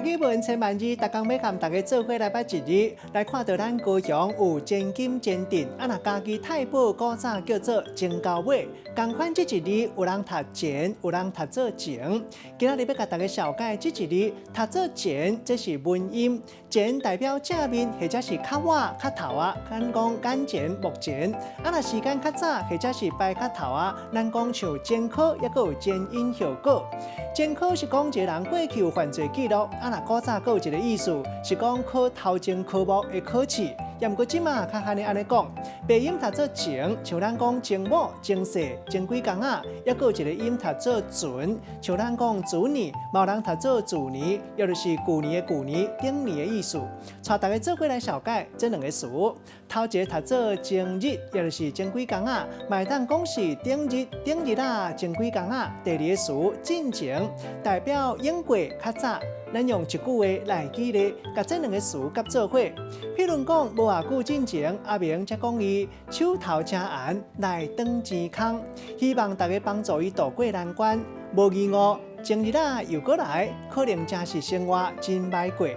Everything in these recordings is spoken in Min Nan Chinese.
語文千萬字，逐工欲佮大家做伙來捌一字，來看著咱高雄有前金前鎮，啊若家己太保古早叫做前溝尾，仝款這一字有人讀前，有人讀做前。今仔日欲共大家紹介這一字，讀做前，這是文音，前代表正面或者是較晚較頭仔，咱講眼前目前。啊若時間較早或者是排較頭仔，咱講像前科，抑閣有前因後果。前科是講一个人過去有犯罪記錄，啊若古早閣有一个意思是講考頭前科目的考試，也毋過這馬較罕會按呢講。白音讀做前，像咱講前某、前世、前幾工仔，抑閣有一个音讀做船，像咱講子女，嘛有人讀做舊年，也就是舊年的舊年、頂年的意思。帶大家做伙來紹介這兩个詞，頭一个讀做前日，也就是前幾工仔，嘛會當講是頂日、頂日仔、前幾工仔。第二个詞進前，代表已過較早。咱用一句話來舉例，共這兩个詞夾做伙。譬如講，無偌久進前，阿明才講伊手頭誠閒來轉錢空，希望大家幫助伊渡過難關。無意外，前日仔又閣來，可能真是生活真歹過。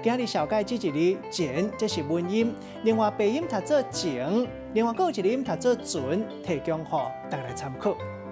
今日紹介這一字前，這是文音；另外白音讀做前，另外閣有一个音讀做船，提供予大家來參考。